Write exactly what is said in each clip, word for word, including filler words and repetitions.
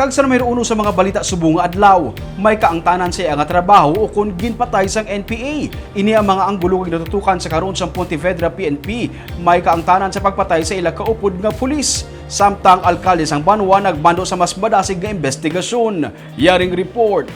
Kag sa numero uno sa mga balita subong nga adlaw, may kaangtanan sa iya nga trabaho ukon ginpatay sang N P A. Ini ang mga anggulo nga ginatutukan sa karon sang Pontevedra P N P. May kaangtanan sa pagpatay sa ila kaupod nga pulis, samtang alkalde sang banwa nagmando sa mas madasig nga investigasyon. Yaring report.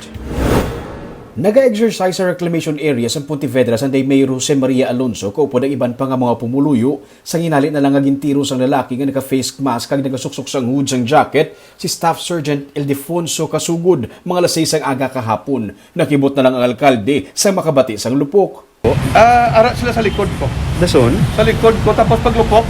Naga-exercise sa reclamation area sa Pontevedra Sunday Mayor Jose Maria Alonso kaupod ang iban pa nga mga pumuluyo, sa ginali na lang nga gintiro sang lalaki nga naka-face mask kag nagasuksok sang hood sang jacket si Staff Sergeant Ildefonso Casugod, mga alas sais sang aga kahapon. Nakibot na lang ang alkalde sa makabati sang lupok. Ah, ara sila sa likod ko. Dason? Sa likod ko, tapos paglupok,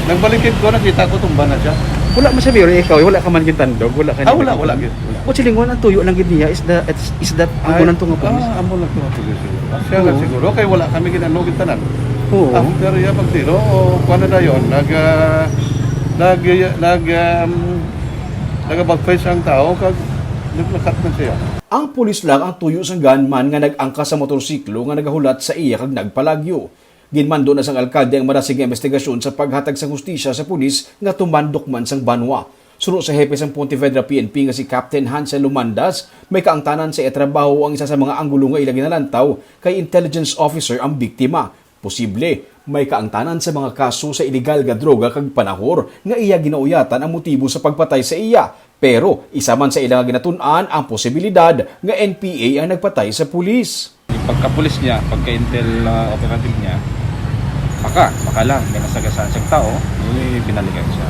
nagbalikid ko, nakita ko tumba na siya. Wala man siya, Mayor, ikaw, wala ka man gintandog, wala ka Ah, wala, nagkita. Wala gid, wala. But silingon, ang tuyo lang gid niya is the, is, is that Ay, amo lang to nga pulis? Ah, amo lang to nga pulis siguro. Ah, siya lang Oo. Siguro, kay wala kami ginano gitanan. Oo. After iya pagtiro, o kuwan na dayon, nag, ah, nag, nag, um, nag-about face ang tao, kag naglakat na siya. Ang pulis lang ang tuyo sang gunman nga nag-angkas sa motorsiklo nga nagahulat sa iya kag nagpalagyo. Ginmando na sang alkalde ang madasig nga investigasyon sa paghatag sang hustisya sa pulis nga tumandok man sang banwa. Suno sa hepe sang Pontevedra P N P nga si Captain Hansel Lumandas, may kaangtanan sa iya trabaho ang isa sa mga anggulo nga ila ginalantaw, kay intelligence officer ang biktima. Posible, may kaangtanan sa mga kaso sa iligal nga droga kag panahor nga iya ginauyatan ang motibo sa pagpatay sa iya. Pero isa man sa ila nga ginatun-an ang posibilidad nga N P A ang nagpatay sa pulis. Yung pagkapulis niya, pagka-intel, ah, operative niya, baka, baka lang, may nasagasan siyang tao, eh, binalikan siya.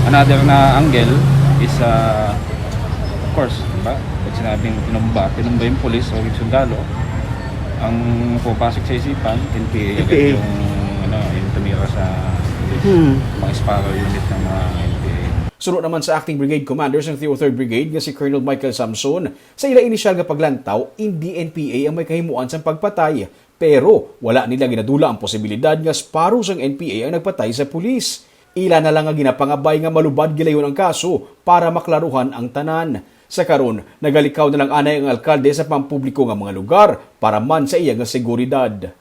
Another na angle is, ah, of course, diba? Pag sinabing tinumba, tinumba yung pulis o yung sundalo, ang pumapasok sa isipan, N P A agad N P A. Yung, ano, yung tumira sa pulis. Hmm. Mga Sparrow unit ng mga N P A. Suno naman sa Acting Brigade Commander sang three oh third Brigade nga si Colonel Michael Samson, sa ila inisyal nga paglantaw, indi N P A ang may kahimuan sang pagpatay, pero wala nila ginadula ang posibilidad nga Sparrow sang N P A ang nagpatay sa pulis. Ila na lang nga ginapangabay nga malubad gilayon ang kaso para maklaruhan ang tanan. Sa karon, nagalikaw na lang anay ang alkalde sa pampubliko nga mga lugar para man sa iya nga seguridad.